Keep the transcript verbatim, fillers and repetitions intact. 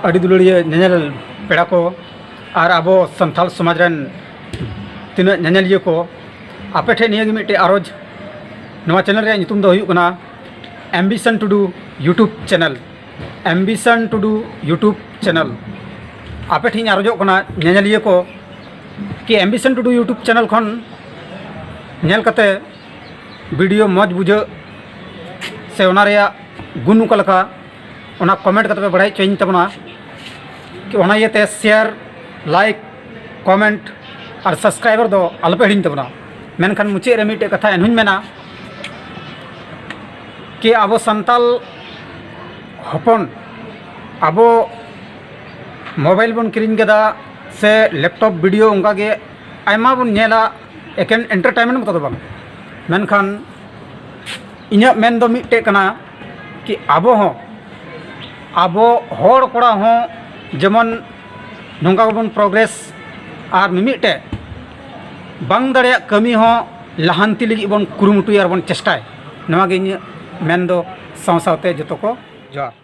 ᱟᱹᱰᱤ ᱫᱩᱞᱟᱹᱲᱤᱭᱟᱹ ᱧᱮᱧᱮᱞ ᱯᱮᱲᱟ ᱠᱚ ᱟᱨ ᱟᱵᱚ ᱥᱟᱱᱛᱟᱲ ᱥᱚᱢᱟᱡᱽ ᱨᱮᱱ ᱛᱤᱱᱟᱹᱜ ᱧᱮᱧᱮᱞᱤᱭᱟᱹ ᱠᱚ, ᱟᱯᱮ ᱴᱷᱮᱱ ᱱᱤᱭᱟᱹ ᱜᱮ ᱢᱤᱫᱴᱮᱡ ᱟᱨᱚᱡᱽ, ᱱᱚᱣᱟ ᱪᱮᱱᱮᱞ ᱨᱮᱭᱟᱜ ᱧᱩᱛᱩᱢ ᱫᱚ ᱦᱩᱭᱩᱜ ᱠᱟᱱᱟ ᱮᱢᱵᱤᱥᱚᱱ ᱴᱩᱰᱩ YouTube ᱪᱮᱱᱮᱞ᱾ ᱮᱢᱵᱤᱥᱚᱱ ᱴᱩᱰᱩ YouTube ᱪᱮᱱᱮᱞ᱾ ᱟᱯᱮ ᱴᱷᱮᱱ ᱤᱧ ᱟᱨᱚᱡᱚᱜ ᱠᱟᱱᱟ ᱧᱮᱧᱮᱞᱤᱭᱟᱹ ᱠᱚ, ᱠᱤ ᱮᱢᱵᱤᱥᱚᱱ ᱴᱩᱰᱩ YouTube ᱪᱮᱱᱮᱞ ᱠᱷᱚᱱ ᱧᱮᱞ ᱠᱟᱛᱮ ᱵᱷᱤᱰᱤᱭᱳ ᱢᱚᱡᱽ ᱵᱩᱡᱷᱟᱹᱜ ᱥᱮ ᱚᱱᱟ ᱨᱮᱭᱟᱜ ᱜᱩᱱ ᱚᱠᱟ ᱞᱮᱠᱟ, ᱚᱱᱟ ᱠᱚᱢᱮᱱᱴ ᱠᱟᱛᱮ ᱯᱮ ᱵᱟᱲᱟᱭ ᱦᱚᱪᱚᱧ ᱛᱟᱵᱚᱱᱟ᱾ ᱠᱤ ᱚᱱᱟ ᱤᱭᱟᱹᱛᱮ ᱥᱮᱭᱟᱨ, ᱞᱟᱭᱤᱠ, ᱠᱚᱢᱮᱱᱴ ᱟᱨ ᱥᱟᱵᱥᱠᱨᱟᱭᱵᱟᱨ ᱫᱚ ᱟᱞᱚᱯᱮ ᱦᱤᱲᱤᱧ ᱛᱟᱵᱚᱱᱟ᱾ ᱢᱮᱱᱠᱷᱟᱱ ᱢᱩᱪᱟᱹᱫ ᱨᱮ ᱢᱤᱫᱴᱮᱡ ᱠᱟᱛᱷᱟ ᱮᱱᱦᱚᱸᱧ ᱢᱮᱱᱟ, ᱠᱤ ᱟᱵᱚ ᱥᱟᱱᱛᱟᱞ ᱦᱚᱯᱚᱱ, ᱟᱵᱚ ᱢᱳᱵᱟᱭᱤᱞ ᱵᱚᱱ ᱠᱤᱨᱤᱧ ᱠᱟᱫᱟ ᱥᱮ ᱞᱮᱯᱴᱚᱯ, ᱵᱷᱤᱰᱤᱭᱳ, ᱚᱱᱠᱟ ᱜᱮ ᱟᱭᱢᱟ ᱵᱚᱱ ᱧᱮᱞᱟ, ᱮᱠᱮᱱ ᱮᱱᱴᱟᱨᱴᱮᱱᱢᱮᱱᱴ ᱢᱚᱛᱚ ᱫᱚ ᱵᱟᱝ᱾ ᱢᱮᱱᱠᱷᱟᱱ ᱤᱧᱟᱹᱜ ᱢᱮᱱ ᱫᱚ ᱢᱤᱫᱴᱮᱡ ᱠᱟᱱᱟ, ᱠᱤ ᱟᱵᱚ ᱦᱚᱸ, ᱟᱵᱚ ᱦᱚᱲ ᱠᱚᱲᱟ ᱦᱚᱸ ᱡᱮᱢᱚᱱ ᱱᱚᱝᱠᱟ ᱜᱮᱵᱚᱱ ᱯᱨᱚᱜᱽᱨᱮᱥ ᱟᱨ ᱢᱤᱢᱤᱫᱴᱮᱡ ᱵᱟᱝ ᱫᱟᱲᱮᱭᱟᱜ ᱠᱟᱹᱢᱤ ᱦᱚᱸ ᱞᱟᱦᱟᱱᱛᱤ ᱞᱟᱹᱜᱤᱫ ᱵᱚᱱ ᱠᱩᱨᱩᱢᱩᱴᱩᱭᱟ ᱟᱨ ᱵᱚᱱ ᱪᱮᱥᱴᱟᱭ᱾ ᱱᱚᱣᱟ ᱜᱮ ᱤᱧᱟᱹᱜ ᱢᱮᱱ ᱫᱚ᱾ ᱥᱟᱶ ᱥᱟᱶᱛᱮ ᱡᱚᱛᱚ ᱠᱚ ᱡᱚᱦᱟᱨ᱾